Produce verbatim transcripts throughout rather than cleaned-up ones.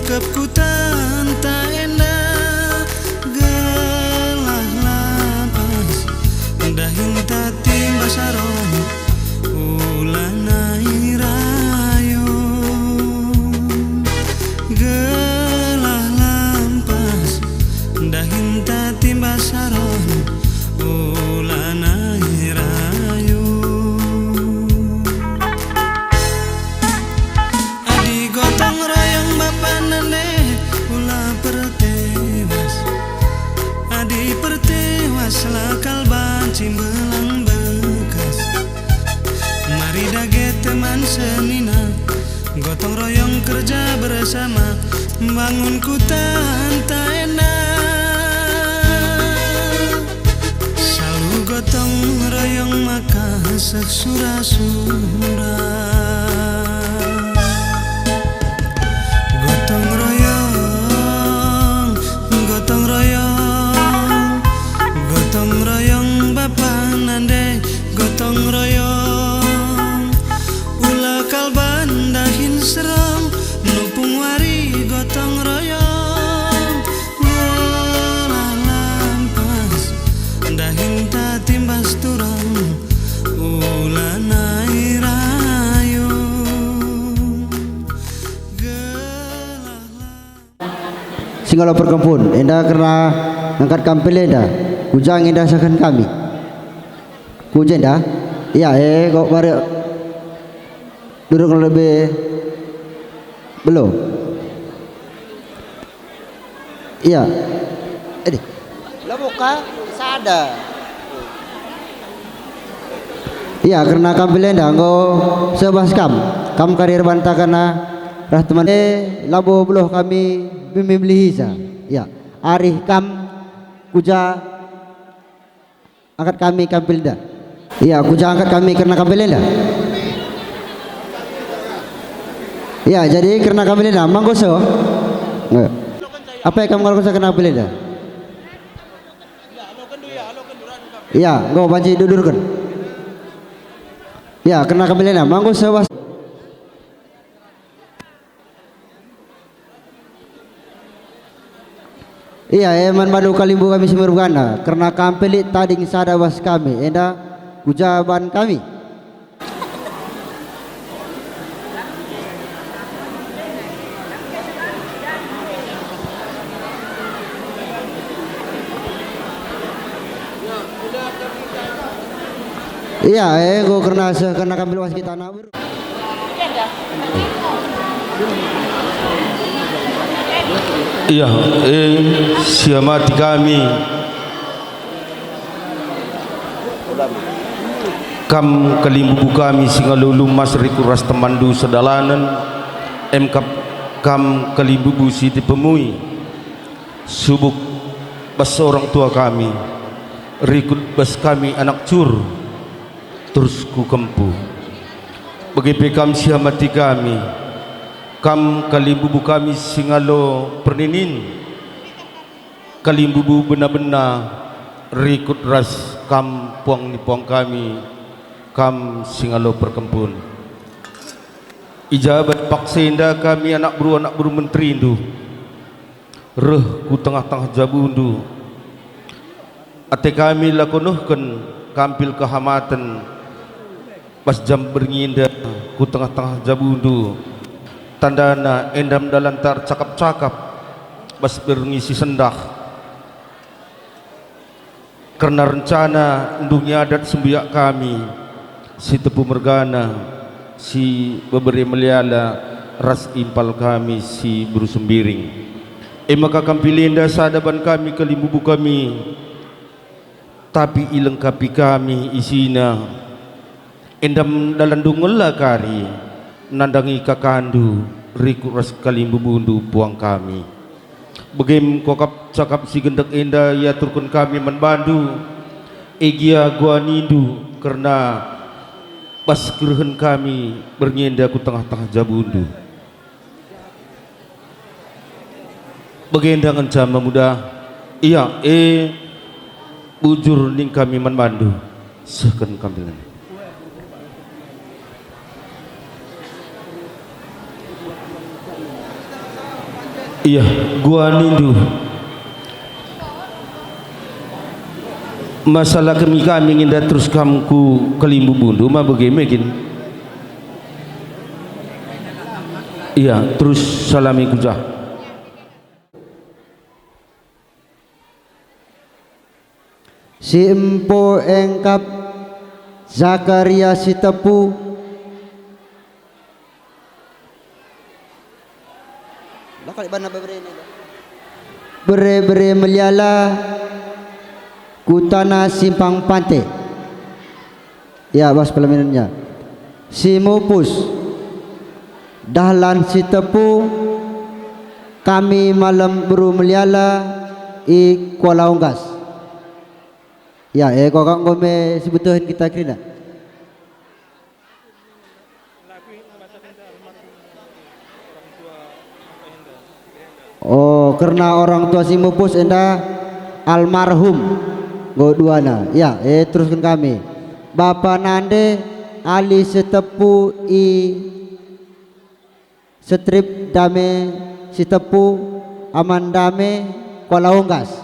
Kepkutanta enda gelah lampas, dahinta timbas aron, ulana irayun. Gelah lampas, dahinta timbas aron, ulana irayun. Adi gotong royong bapa nande, ula pertewas. Adi pertewas la kal banci mbelang bekas. Mari dage teman senina, gotong royong kerja bersama, bangun kutanta enda. Salu gotong royong maka seh sura-sura. Gotong royong, gotong royong, gotong royong bapa nande, gotong royong. Ula kal bandahin serong, nupung wari gotong royong. Gelah lampas, dahinta timbas turang, ulana irayun. Gelah lam- Singalo perkempun, enda kerna ngangkat kampil enda, kujang enda sehken kami. Ku jenda? Ia, e, kok mari duduk lebih belum. Ia. Edi. Labo ka sada. Ia, kerna kampil enda enggo sebas kam. Kam kari erbanta kerna rah teman. E, labo beluh kami bimi melihisa. Ia, arih kam kuja angkat kami kampil enda. Ia, kuja angkat kami kerna kampil enda. Ia, jadi kerna kampil enda, manggo so. Nge. Apai kam ngaloken kerna kampil enda? Ia, enggo banci dudurken. Ia, kerna kampil enda, manggo so bas. Ia, e man bandu kalimbubu kami si merbegana, kerna kam pe lit tading sada bas kami, enda kuja ban kami. Ia, e, enggo kerna seh kerna kampil bas kita anak. Ia, e, siamati kami. Kam kalimbubu kami si ngalo lumas rikut ras temanndu sedalanen, emkap kam kalimbubu si tepemui. Subuk bas orang tua kami, rikut bas kami anak cur, terus ku kempu. Bage pe kam siamati kami, kam kalimbubu kami si ngalo perninin, kalimbubu bena-bena, rikut ras kam puang ni puang kami, kam si ngalo perkempun. I ja bas paksa enda kami anak beru-anak beru menterindu, reh ku tengah-tengah jabundu. Ate kami lako nehken kampil kehamaten bas jam berngi enda ku tengah-tengah jabundu. Tandana enda dalanta ercakap-cakap bas berngi si sendah. Kerna rencana ndungi adat sembiak kami, si tepu mergana, si bebere meliala, ras impal kami si beru Sembiring. E maka kampil enda sada ban kami kalimbubu kami, tapi ilengkapi kami isina. Endam dalan dungella kari, nandangi kakandu, rikut ras kalimbubundu puang kami. Begem kuakap cakap si gendek enda iaturken kami man bandu, e gia guanindu kerna bas kerehen kami berngi enda ku tengah-tengah jabundu. Bagenda ngenca memuda, ia, e, bujur ning kami man bandu, sehken kami dengan. Iya, gua nindu. Masalah kami-kami nginda terus kam ku kalimbubu ndu ma bage me kin? Iya, terus salami ku jah. Si empo engkap Zakaria Sitepu. La kali bana bebere ini, bere-bere meliala kutana Simpang Pante. Ya, bas pelaminennya. Si mupus, Dahlan Sitepu, kami malem beru meliala i Kuala Unggas. Ya, e, kok enggo me si betuhen kita kerina. Oh, kerna orang tua si mupus enda almarhum. Enggo duana. Ya, e, terusken kami. Bapa nande Ali Sitepu i Setrip Dame Sitepu, Aman Dame, Kuala Unggas.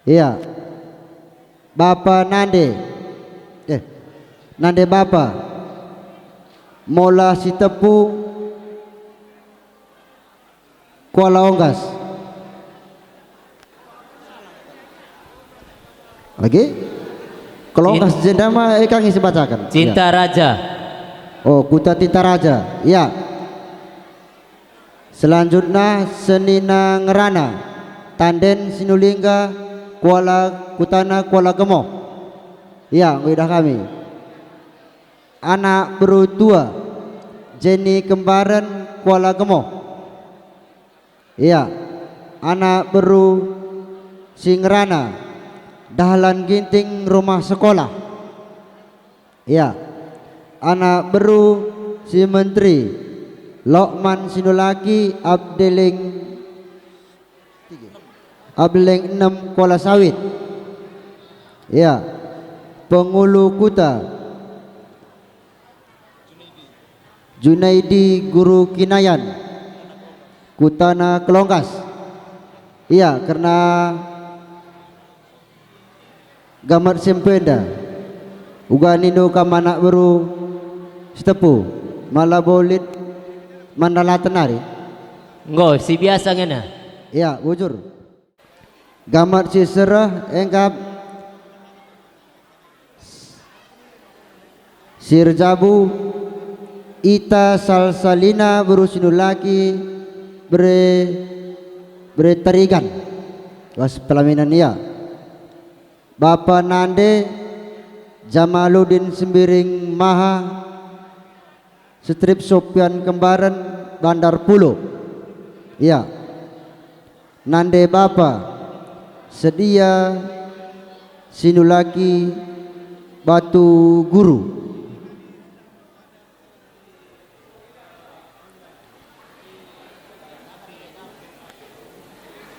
Iya. Bapa nande, eh, nande bapa, Mola Sitepu, Kuala Onggas. Lagi? Kuala Onggas jenda ma, eh, kang isi bacaken. Cinta Raja. Oh, Kuta Cinta Raja. Ya. Selanjutna, senina ngerana, Tanden Sinulingga, Kuala, kutana Kuala Gemoh. Ya, enggo idah kami. Anak beru tua, Jenny Kembaren, Kuala Gemoh. Ya, anak beru si ngerana, Dahlan Ginting, Rumah Sekolah. Ya. Anak beru si menteri, Lokman Sinulaki, Abdeling, Abdeling enem, Kuala Sawit. Ya. Pengulu Kuta, Junaidi, Guru Kinayan, kutana Kelonggas. Ya, kerna gamat si empo enda. Uga nindu kam anak beru Sitepu, mala bo lit mandalaten nari? Enggo, si biasa ngena. Ya, bujur. Gamat si sereh engkap si erjabu, Ita Salsalina, beru Sinulaki, bere, bere Tarigan. Bas pelaminan ia. Bapa nande, Jamaludin Sembiring Maha, Setrip Sopian Kembaren, Bandar Pulo. Ya. Nande bapa, Sedia Sinulaki, Batu Guru.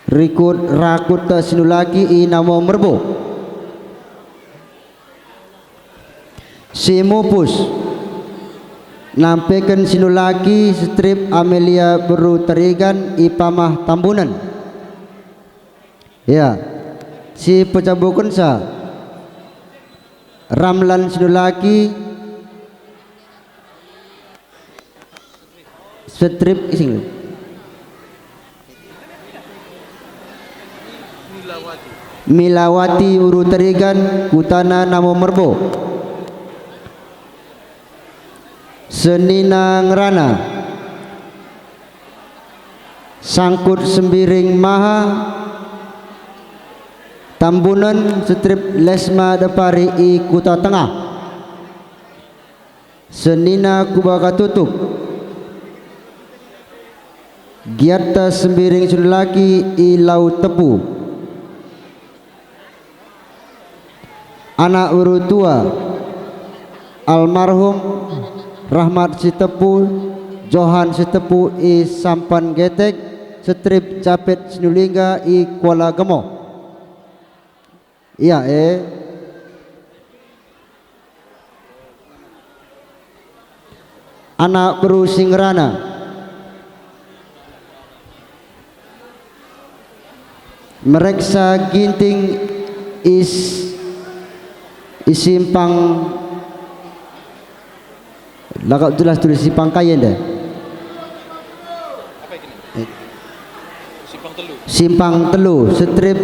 Rikut rakut Sinulaki i Namo Merbo. Si mupus, nampeken Sinulaki, Setrip Amelia, beru Tarigan, i Pamah Tambunen. Ya, si pejabukensa, Ramlan Sinulaki, Setrip ising. Milawati, beru Tarigan, kutana Namo Merbo. Senina ngerana, Sangkut Sembiring Maha, Tambunen, Setrip Lesma Depari i Kuta Tengah. Senina Kubaka Tutup, Giatta Sembiring Sinulaki i Lau Tepu. Anak beru tua, almarhum Rahmat Sitepu, Johan Sitepu i Sampan Getek, Setrip Japit Sinulingga i Kuala Gemoh. Ia e. Anak beru si ngerana, Mereksa Ginting is, i simpang, la kap jelas tulis simpang kai enda. Simpang telu, strip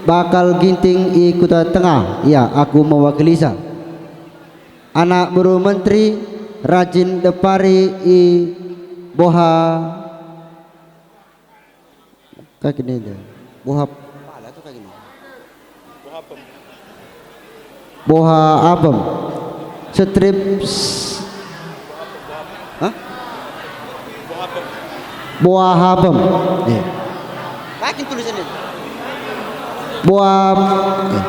bakal Ginting i Kuta Tengah. Ya, aku mewakilisa. Anak beru menteri, rajin depari i Boha. Ka kini enda. Boha pala tu ka kini. Boha apem. Strip s-, hah? Boha apem. Iya. Ka kin tulisan ini? Boha, eh.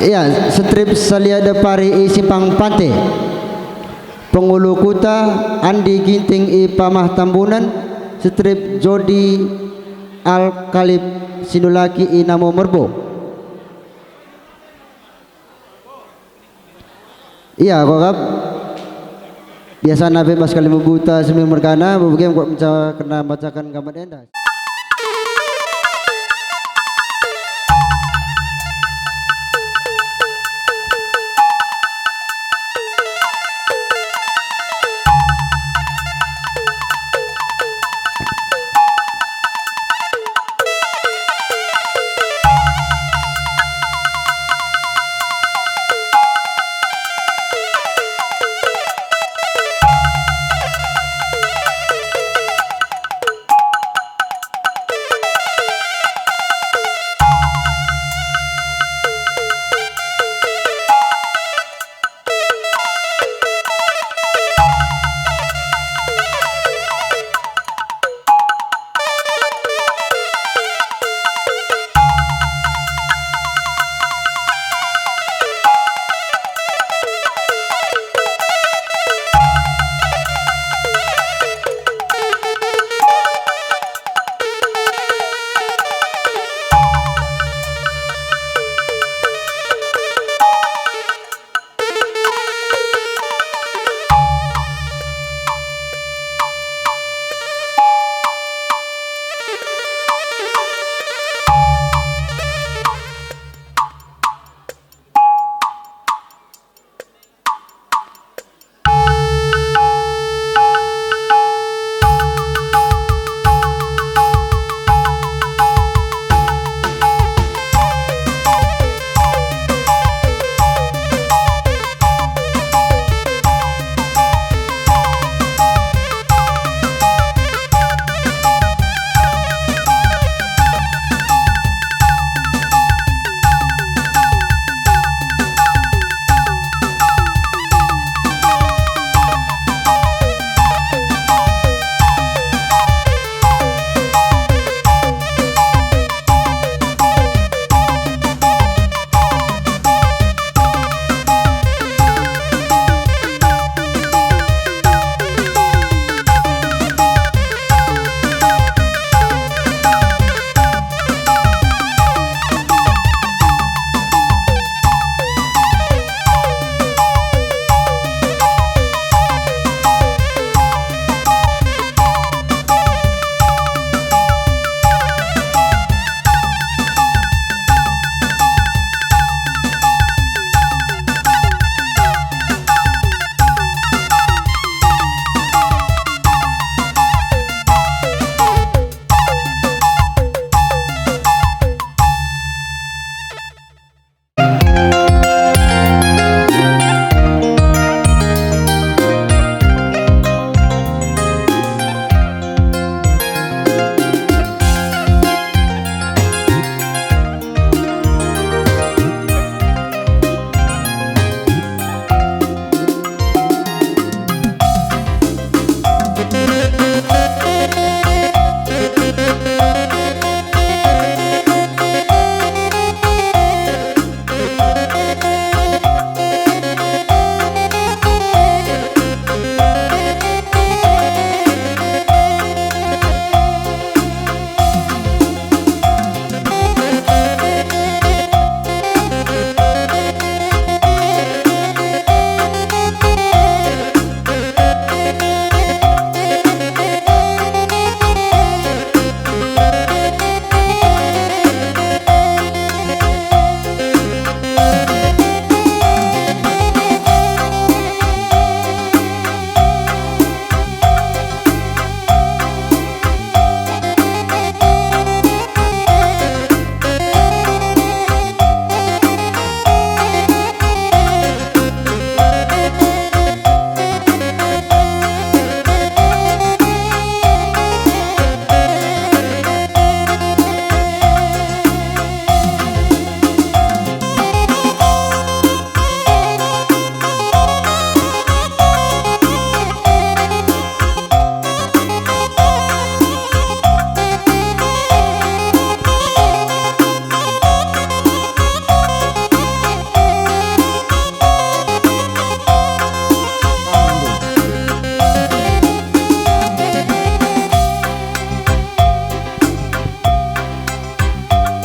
Iya, strip salia depari i Simpang Pante. Pengulu Kuta, Andi Ginting i Pamah Tambunan, strip Jodi Al Kalib Sinulaki i Namo Merbo. Iya, kok kap? Biasana pe bas kali membuta sembilan mergana, bebege kok menca kena bacakan gamat enda.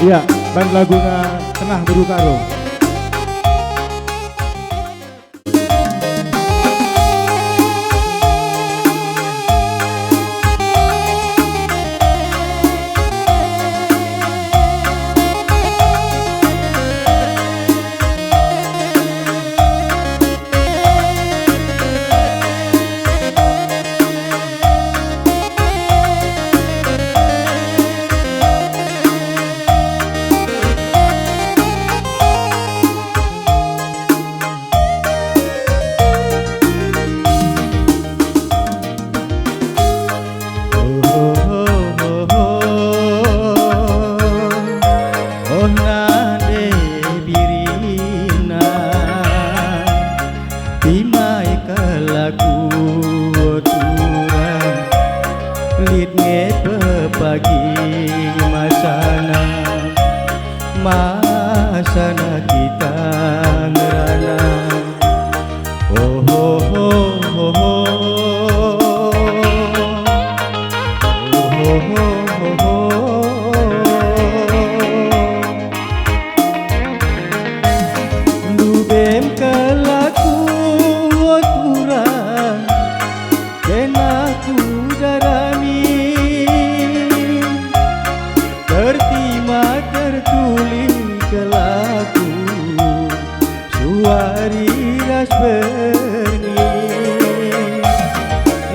Iya, ban laguna Tengah Beru Karo. Oh, nande birina, timai kal aku turang, lit nge pepagi masana, masana kita ngerana. Oh, ho, ho, ho, ho. Oh, ho, ho, ho, ho. Ndube me kal aku, o turang, kena kudarami. Tertima tertuli kal aku, suari ras berngi.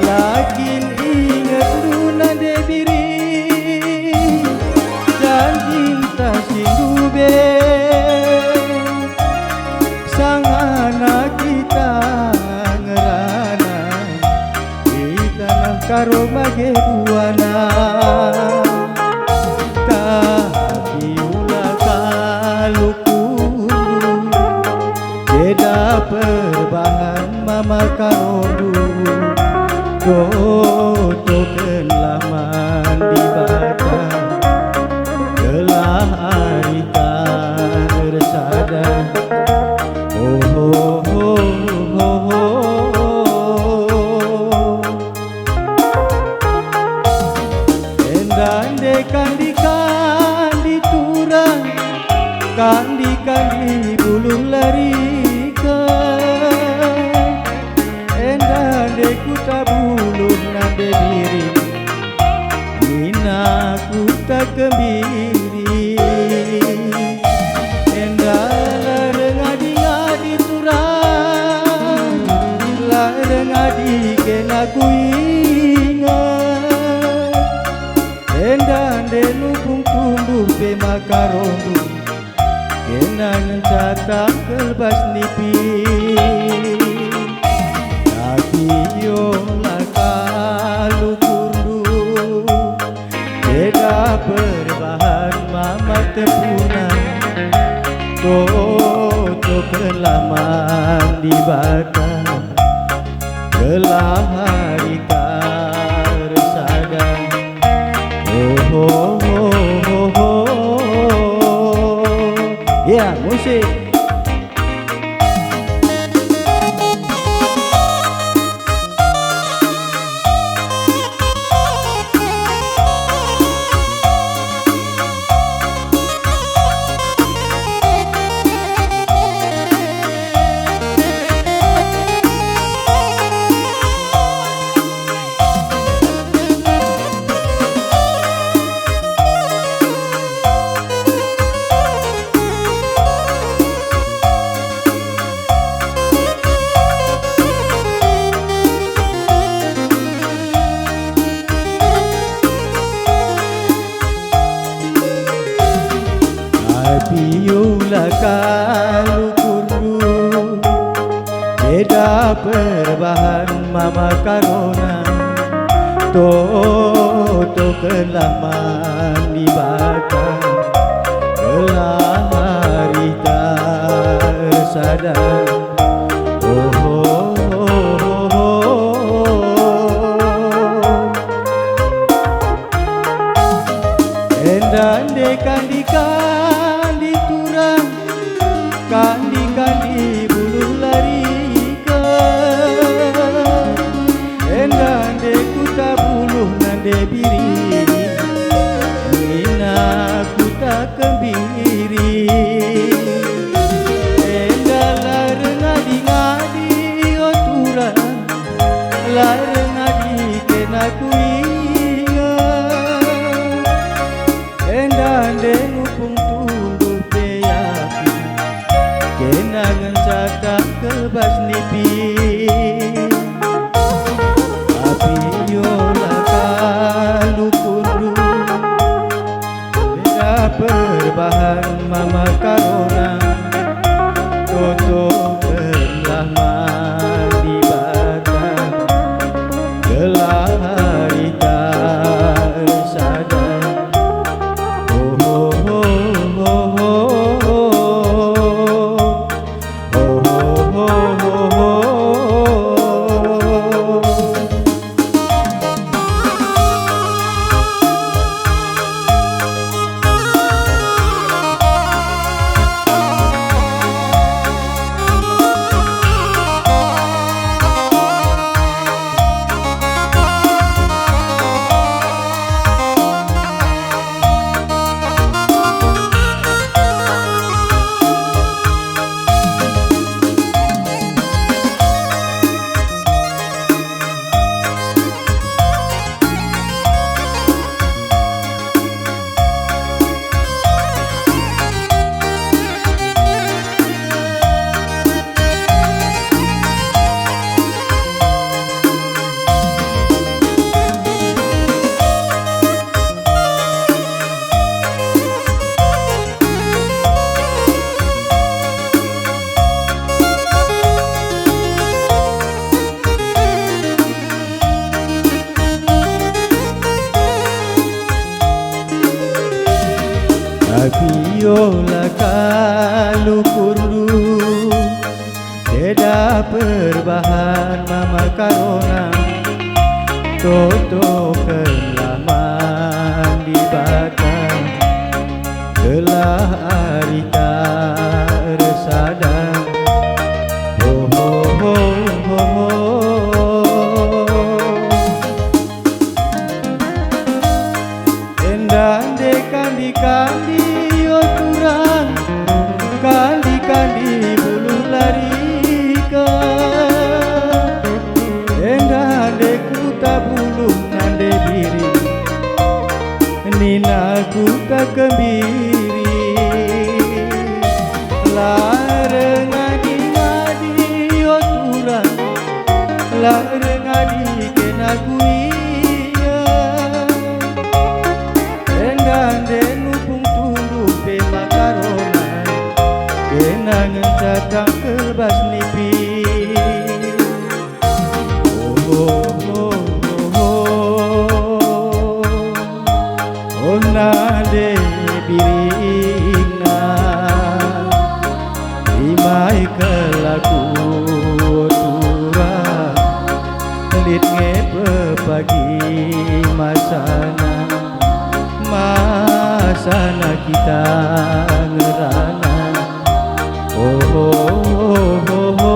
La kin ingetndu nande biri, janjinta si ndube, sangana kita ngerana. Kita nang karo bage buana, tapi ula kal ukurna, jeda perbahan mama karondu. Totokenlah man Dibata, gelah arita ersada. Oh, ho, ho, ho, ho. Enda nde kandi-kandi turang, kandi-kandi buluh lariken. Enda nde kuta buluh nande biri, nina kuta kembiri. Enda la rengadi-ngadi turang, la rengadi kena kuinget. Enda nde lupung tumbuh pe maka rondu, kena ngenca tangkel bas nipi. Tapi ola kal ukurndu, jeda perbahan mama tepuna. Totokenlah man Dibata, gelah arita ersada. Oh, ho, ho, ho, ho. Ya, musik. Tapi ola kal ukurndu, jeda perbahan mama karona. Totokenlah man Dibata, gelah arita ersada. Oh, ho, ho, ho, ho. Enda nde kandi-kandi turang, kandi-kandi buluh lariken. Enda nde kuta buluh nande biri, nina kuta kembi. Enda ngenca tangkel bas nipi. Tapi ola kal ukurndu, enda perbahan mama karona. Totokenlah man Dibata, gelah arita ersada. Tapi ola kal ukurndu, enda perbahan mama karona. Totokenlah man Dibata, gelah arita ersada. Ho, ho, ho, ho, ho. Enda nde kandi-kandi, o turang, kandi-kandi buluh larika. Enda nde kuta buluh nande biring, nina kuta kembiri. La rengadi-ngadi, o turang, la rengadi kena ku ia. Enda nde nupung tunduh pe makarona, kena ngenca tangkel bas nipi. Oh, oh, oh, oh, oh. Oh, nande biringna, imai kelaku turang, lit nge pepagi masana, masana kita ngerana. Oh, oh, oh, oh, oh.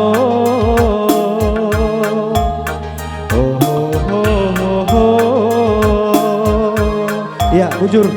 Oh, ho, ho, ho, ho. Ya, bujur.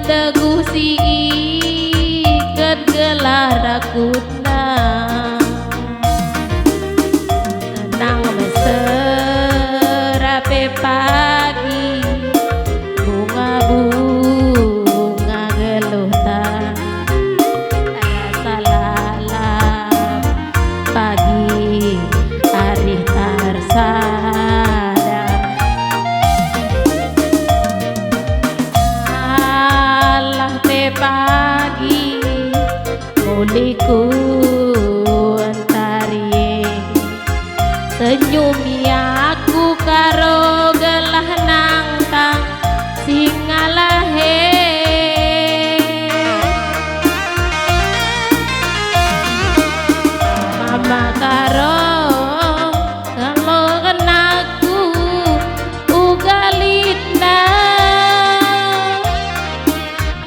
Teguh si iket gelah rakutna. Nang mesera pe pagi, bunga-bunga geluhta. Rasa lalap pagi arih tarsada. Alah pe pagi mulihku ntari e. Senyumi aku karo gelah nangtang si ngalahe. Mama karo kalo kenakku uga litna.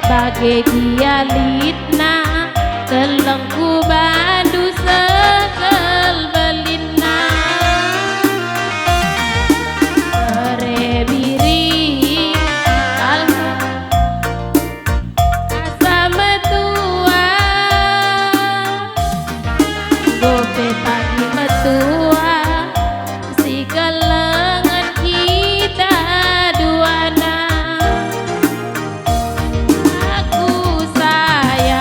Bage gia litna, kelengku bandu sekel belinna. Bere biri, kalmu asa metua. Enggo pe pagi metua, sikelengen kita duana. Aku sayang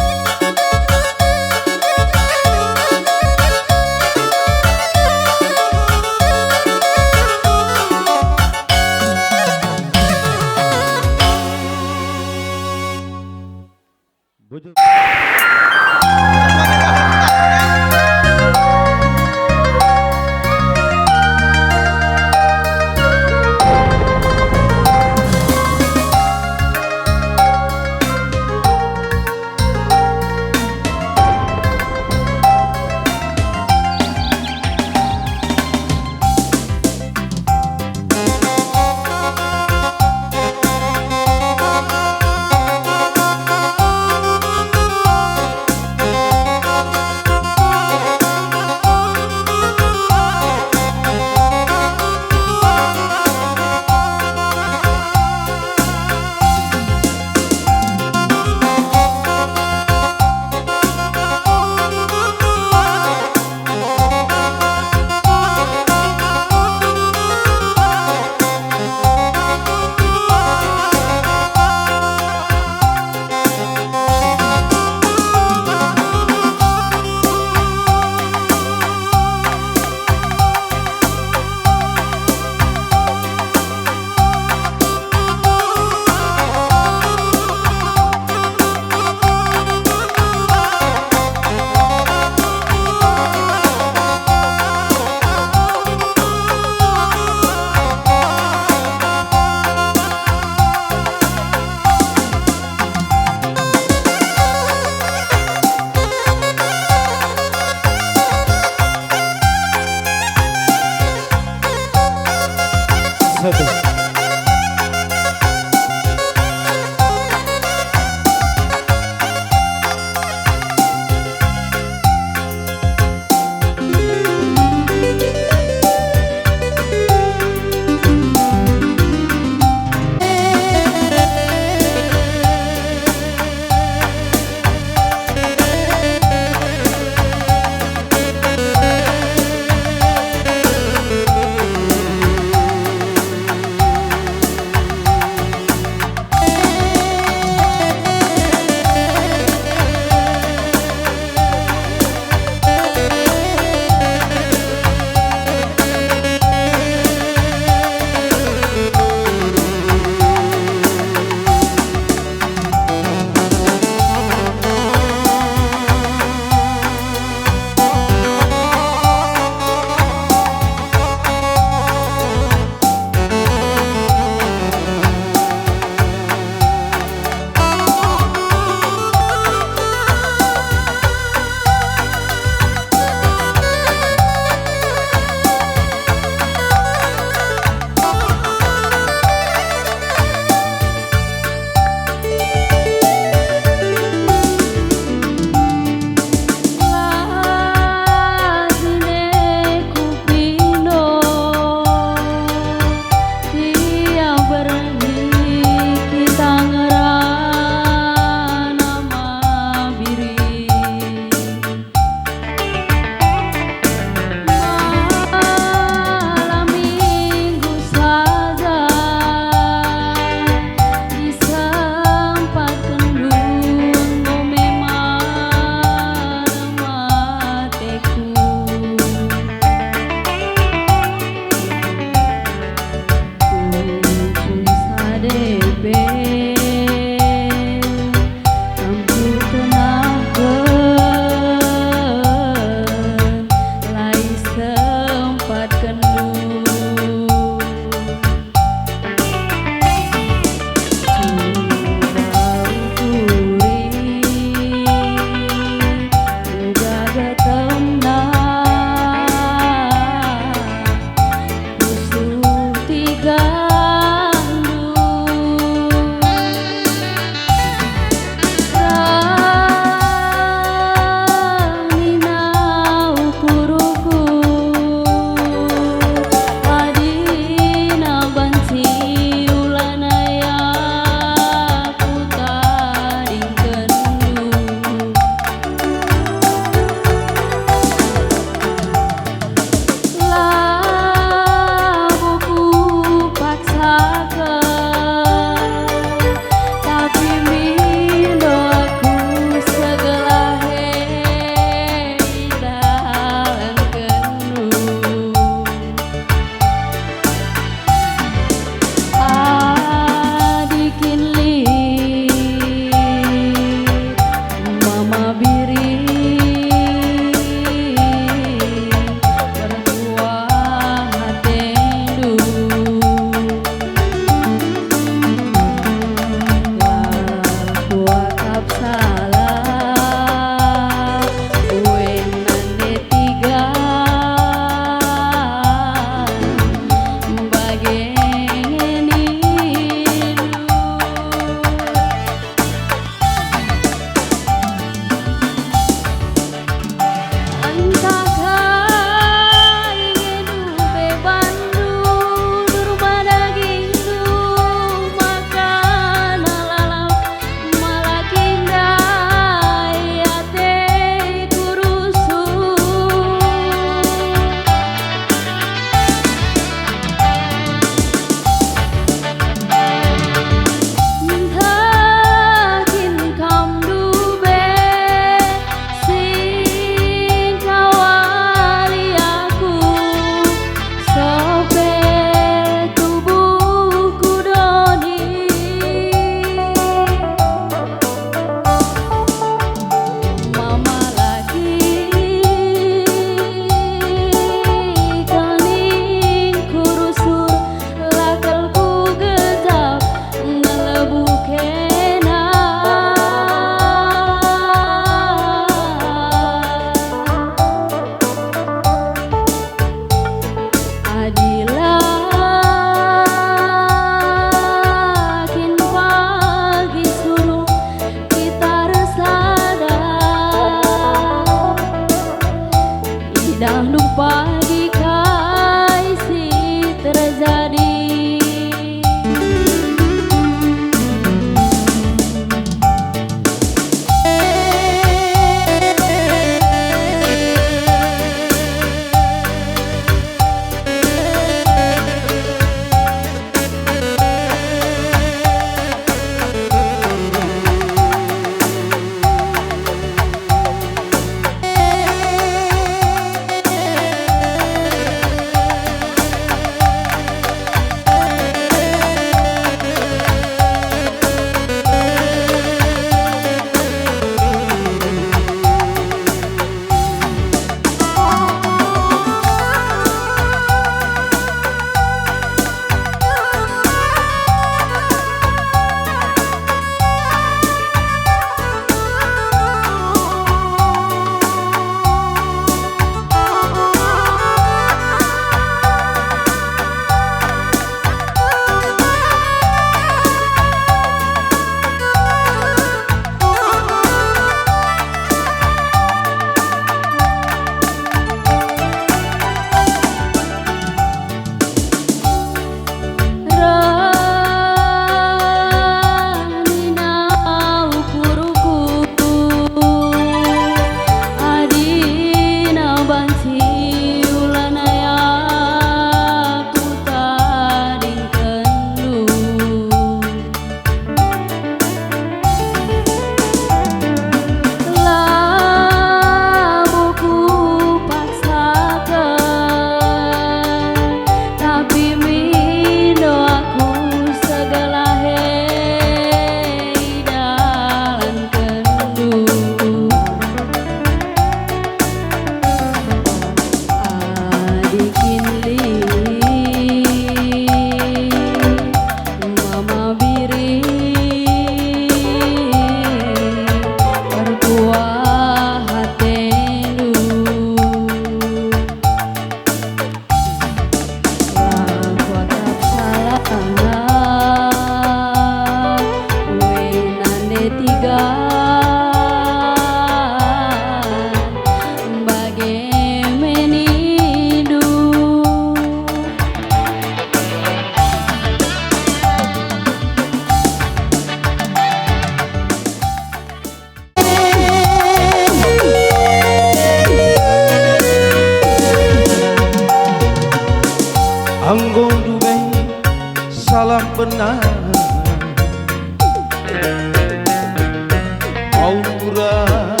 Au kurang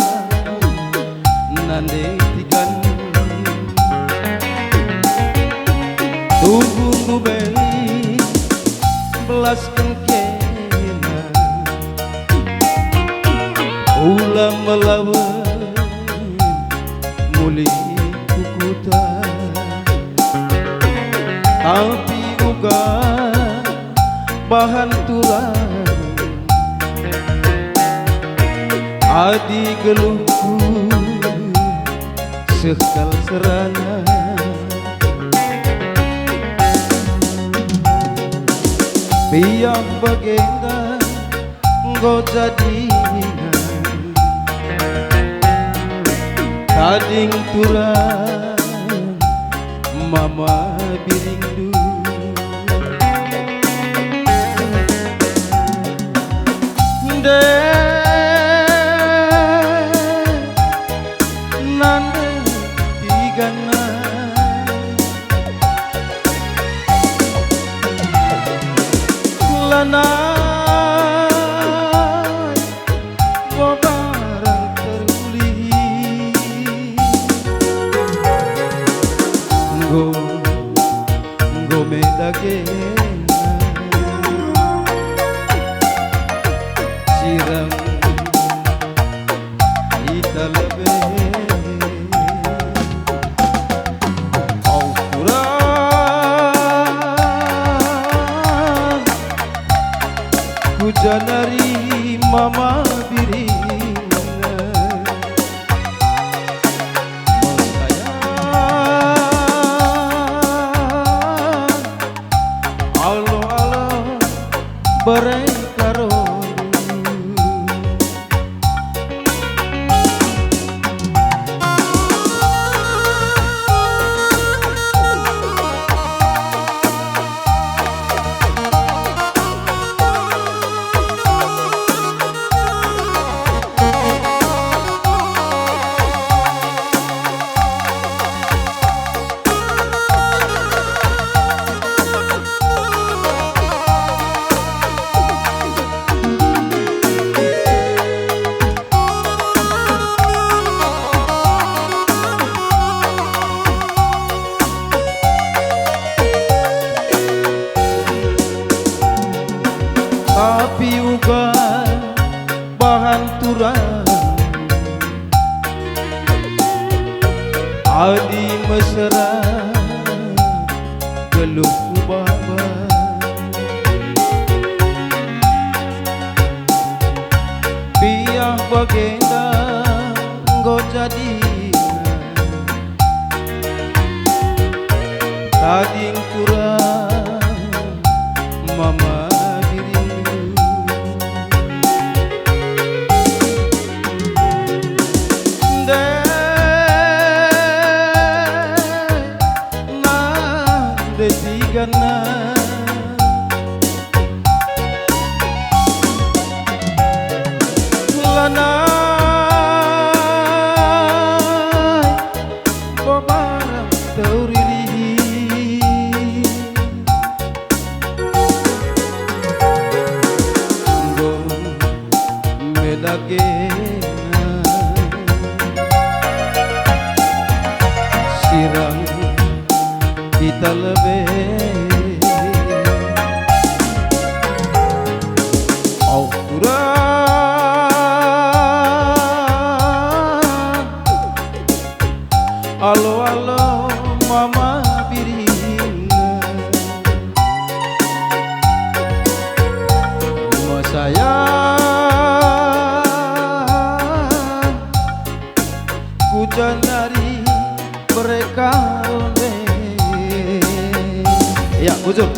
nande tigan, tubuh ngubeli belasken kena. Ulang melawen mulih ku kuta, tapi uga bahan turang. Adi geluhku seh kal serana, biak bagenda enggo jadina. Tading turang mama biringndu. Ndai nande tigana. Lanai bobarang terulih. Enggo, enggo me dagena. Sirang ita lebe. Au kurang, ku janari mama biringna. Mesayang, alo-alo, bere karo. Tapi uga bahan turang. Adi mesera geluhku baba, biak bagenda enggo jadina. Tading turang mama biringndu. Ndai nande tigana. Lanai bobarang terulih. Enggo me dagena. Sirang ita lebe. Au kurang, alo-alo mama biringna. Mesayang, ku janari mereka ronde. Ya, bujur.